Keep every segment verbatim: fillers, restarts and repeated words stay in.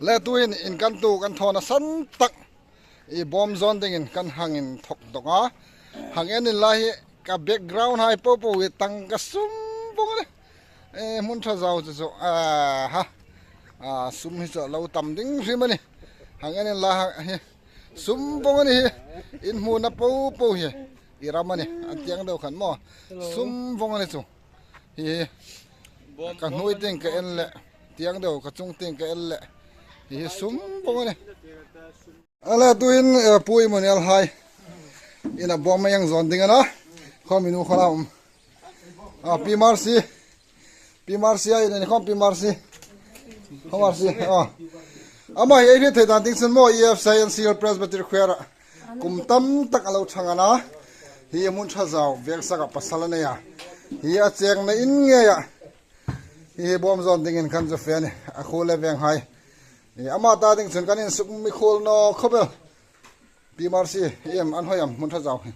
Le tuhin in kan tu kan thaw nasan tak i bawm zawn dingin kan hang inthok dawk a. Hang en inla hi ka background hai popo hi tangka sum vawng a nih. E, hmun ṭha zau chu chu. A, ha. A, sum hi chu lo tam ding hrim a nih. Hang en inla ha, hi. Sum vawng a nih hi. In hmuna popo hi. I ram a nih. An tieng deu khan maw. Sum vawng a nih chu. Hi, hi. Ka hnuoi tieng ka en le. Tieng deu ka chung tieng ka en le. Hi, hi sum vawng a nih. A le tuhin, eh, Pu Emmanuel hai. Ina bawm a hang zawn ding a na. Khawm inu khaw la um. A, Pi Mercy. Pi Mercy a ina ni khawm Pi Mercy. Khawm Mercy. A. Ama hi ei hriet thei dan ding chun maw E F C I N C L Presbytery Choir-a kum tam tak a lo ṭhang a na. Hi hmun ṭha zau veng saka pasal a nei a. Hi a chengna in ngeia. Hi bawm zawn dingin kan zu fe a nih. A khuo le veng hai. Hi ama ta ding chun kan insuk mikhuol naw khawp el. Pi Mercy, em, an hoi am, hmun ṭha zau hi.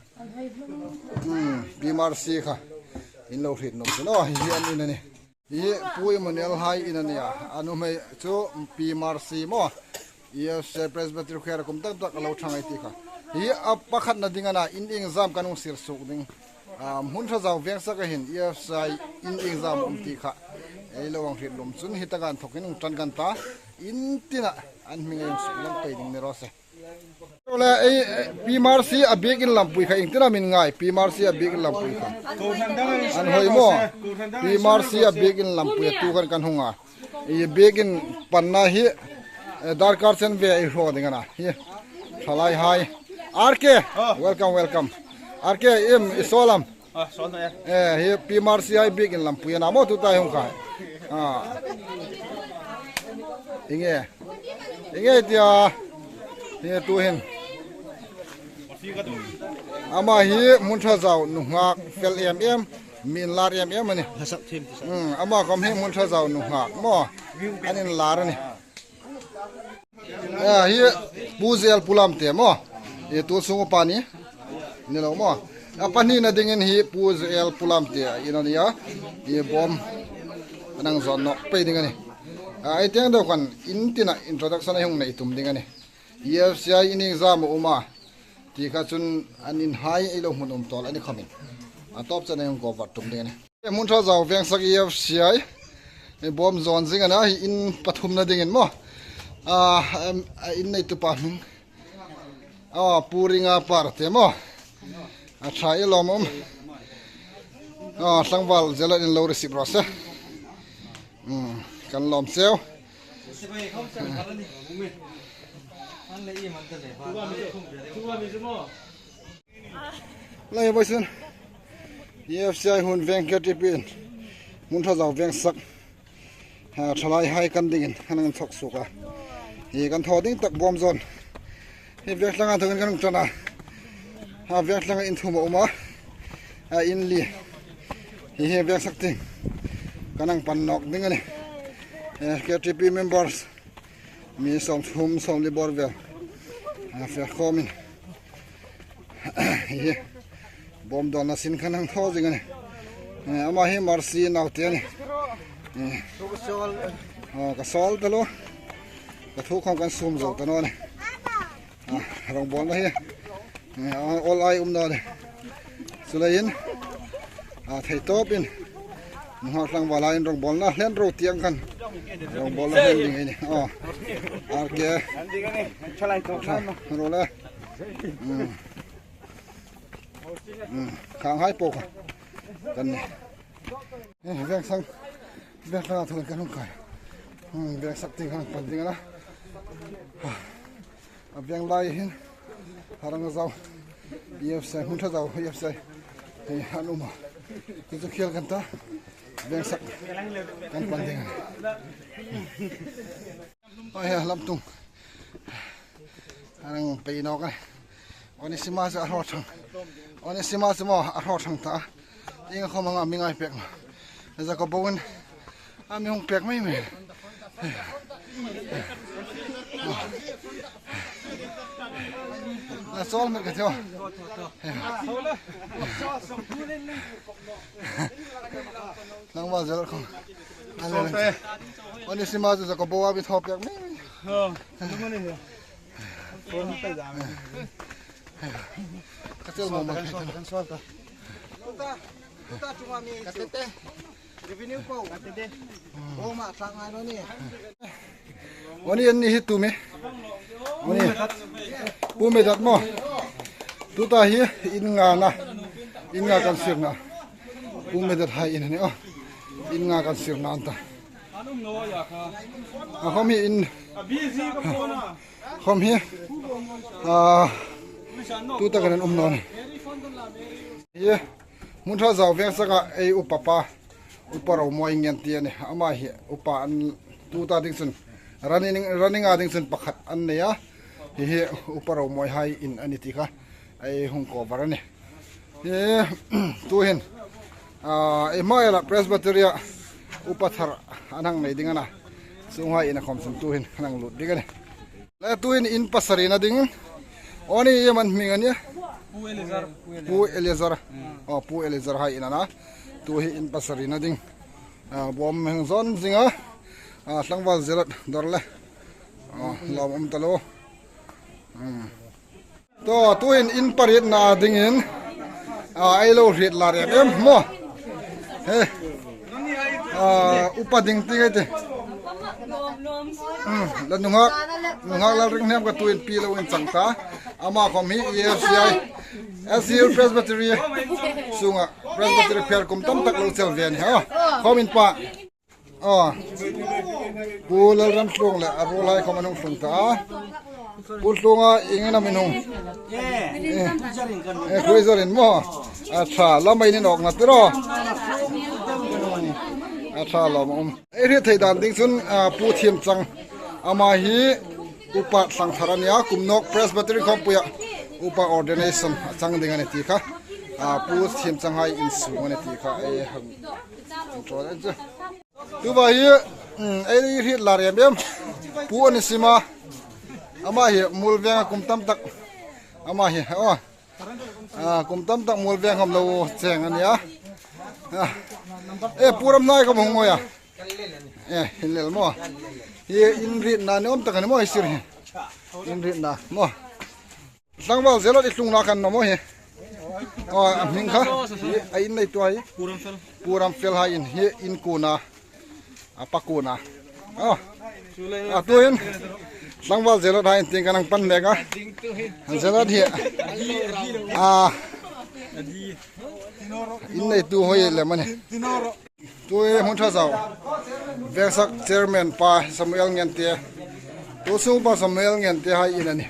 Hmm, Pi Mercy kha. In lo hriet nuom chu naw, hi, hi an in a nih. Hi Pu Emmanuel hai in a nih a. A nuhmei chu Pi Mercy maw. E F C I Presbytery Choir kum tam tak a lo ṭhang ei ti kha. Hi a pakhatna ding a na, in iengzam kan hung sir suok ding. A, hmun ṭha zau veng saka hin E F C I in iengzam um ti kha. Ei lo hang hriet nuom chun hi taka inthokin hung ṭan kan ta. In tina an hming ei hung suklang pei ding ni raw se. Le, ei, ei, Pi Mercy a biekin lampui kha, ieng tina min ngai, Pi Mercy a biekin lampui kha. An hoi maw. Pi Mercy a biekin lampui a tu khan kan hung a. I biekin panna hi, eh, darkar chen ve ei hraw ding a na. Hi, thalai hai. R K, welcome, welcome. R K, em, i sawl am. A, sawl naw e. Eh, hi Pi Mercy hai biekin lampui a na maw tuta hung kha. A. Ieng e. Ieng e tia. Hi tuhin. Ama hi hmun ṭha zau nunghak fel em em. Mi inlar em em a nih. Hlasak thiem ti sa. Hmm, ama khawm hi hmun ṭha zau nunghak maw. An inlar a nih. A, hi Pu J L Pu Lamte maw. E, tu sung upa ni. Ni lo maw. A pahnina dingin hi Pu J L Pu Lamte in a nih a. Hi bawm. An hang zawn nawk pei ding a nih. A, ei tieng deu khan in tina introduction ei hung nei tum ding a nih. E F C I in iengzam a um a. Ti kha chun an in hai ei lo hmu nuom tawl a ni khawmin. A tawp chen ei hung cover tum ding a nih. Hmun ṭha zau veng sak E F C I. Ei bawm zawn zing a na hi in pathumna dingin maw. A, em, a in neitu pa hming. A, Pu Ringa Parte maw. A ṭha i lawm um. A, tlangval zel in lo receive raw se. Hmm, kan lawm cheu. Lai vawisun E F C I hun veng K T P in hmun ṭha zau veng sak. Ha, thalai hai kan dingin kan hang inthok suok a. Hi kan thaw ding tak bawm zawn. Hi veng tlanga inthokin kan hung ṭan a. Ha, veng tlanga in thum a um a. A, in li. Hi, hi veng sak tieng kan hang pan nawk ding a nih. Eh, K T P members. Mi sawmthum, sawmli bawr vel. A, fe khawmin. Hi, bawm dawnna sin kan hang thaw zing a nih. Eh, ama hi Mercy naute a nih. Eh. Aw, ka sawl ta lo. Ka thu khawm kan sum zo ta naw a nih. A, rawngbawlna hi. Eh, a, awl ei um naw a nih. Chuleiin, a, thei tawpin. Nunghak tlangval in rawngbawlna hlen ro tieng khan. Rawngbawlna hlen ding ei nih. Aw. R K. Ro le. Hmm. Hmm. Khang hai po kha. Kan ni. Eh, veng sang. Veng sang a thung kan hung kai. Hmm, veng sak tieng kan pan ding a na. A veng lai hin, a rang zau, E F C I, hmun ṭha zau, E F C I, hei, an um a. Chu chu khial kan ta, veng sak, kan pan ding a. Ai, a lam tung. A rang pei nawk a. Onesimus a hraw ṭhang. Onesimus maw, a hraw ṭhang ta. Ieng khawm anga mi ngai pek naw. Jacobo in a mi hung pek mei mei. A sawl met ka tih. Nangma zel khawm. Onesimus Jacobo a mi thaw pek mei mei. Ka tel mo ma kan sual, kan sual ta. Tuta, tuta chunga mi chu. Revenue po. Ka tete. O ma tlang ai lo ni. Oni an ni hi tu mi. Oni. Pu Medat maw. Tuta hi in nga na. In nga kan sirna. Pu Medat hai in ni o. In nga kan sirna an ta. A khawm hi in. Khawm hi. A, tuta kan um naw ni. Hi. Hmunthazau Vengsaka ei upa pa. Upa Romawi Ngente a nih. Ama hi upa an tuta ding chun running, running-a ding chun pakhat an nei a. Hi hi Upa Romawi hai in a ni ti kha ei hung cover a nih. Hi tuhin, a, ei hmaia Presbytery-a upa thar an hang nei ding a na. Chuonghai ina khawm chun tuhin an hang lut ding a nih. Le tuhin in pasarina ding. Oni iem an hming a nih? Pu Eliezer. Pu Eliezer. O, Pu Eliezer hai in a na. Tu hi in pasarina ding. A, bawm hang zawn zing a. A, tlangval Zelot dor le. A, lawm um ta lo. Hmm. Taw, tuhin in parietna dingin, a, ei lo hriet lar em em maw. He. A, upa ding ti ngai ti. Hmm, la nunghak, nunghak Lalringhniam kha tuhin pi lo inchang ta. Ama khawm hi S C I, S C Hill Presbytery sunga Presbytery phiar kum tam tak lo chel ve a nih. Khawm in pa. A. Pu Lalremthlung le a ruolhai khawm an hung tlung ta. Pu Tlunga, ieng am in hung? Eh. Eh, khuoizarin maw. A ṭha, lamai ni nawk na ti ro. A ṭha lawm um. Ei hriet thei dan ding chun, a, Pu Thiemchang. Ama hi upa thlang thar a nih a, kum nawk Presbytery khawmpuia upa ordination a chang ding a nih ti kha. A, Pu Thiemchang hai in sung a nih ti kha. Ei hang. Tuta hi, um, ei hriet lar em em. Pu Onesima. Ama hi Muolvenga kum tam tak. Ama hi, o. A, kum tam tak Muolveng khawm lo cheng a nih a. A. E, Pu Ramhnai khawm hung ngoi a. E, hin lel maw. Hi in hrietna ni awm tak a nih maw hi sir hi. In hrietna maw. Tlangval Zelot i tlungna kan naw maw hi. Aw, a hming kha. A in neitu hai. Pu Ramfel. Pu Ramfel hai in hi in kuona. A pa kuona. Aw. A tuhin. Tlangval Zelot hai in tieng kan hang pan mek a. Zelot hi. A. In neitu hai lem a nih. Tuhin Hmunthazau Vengsak chairman pa Samuel Ngente. Tu sung pa Samuel Ngente hai in a nih.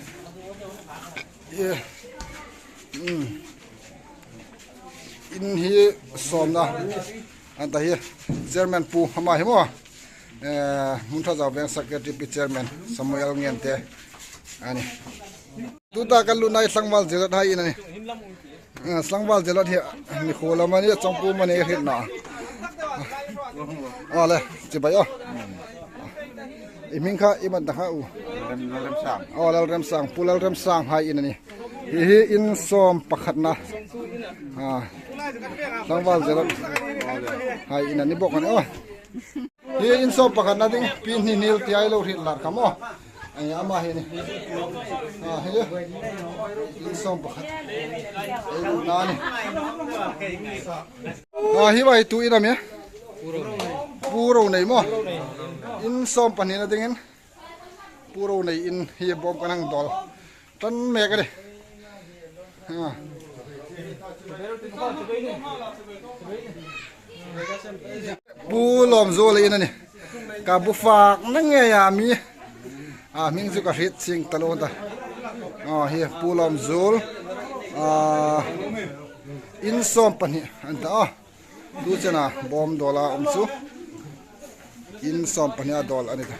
Ye. Hmm. In hi sawmna. An ta hi chairman pu ama hi maw. Eh, Hmunthazau Vengsak K T P chairman Samuel Ngente a nih. Tuta kan lutna hi tlangval Zelot hai in a nih. Eh, tlangval Zelot hi, mi khuo lam a ni, chawngpu am a ni hrietna. Aw le, chibai aw. I hming kha, i man ta kha u. Lalrem-, Lalremsang. Aw, Lalremsang, Pu Lalremsang hai in a nih. Hi hi in sawm pakhatna. A, tlangval Zelot hai in a ni bawk a nih aw. Hi in sawm pakhatna ding, Pi Hnihnil ti ei lo hriet lar kha maw. Ai, ama hi ni. A, hi. In sawm pakhat. Ei lo na ni. A, hi vai tu in am e? Pu Ronei maw. In sawm pahnina dingin. Pu Ronei in hi bawm kan hang dawl. Tan mek a nih. Ha. Pu Lawmzuol in a nih. Ka bu fak na ngei a mi. A hming chu ka hriet chieng ta lo ta. A, hi Pu Lawmzuol. A, in sawm pahni an ta a. Tu chena bawm dawla um chu. In sawm pahni a dawl a ni ta.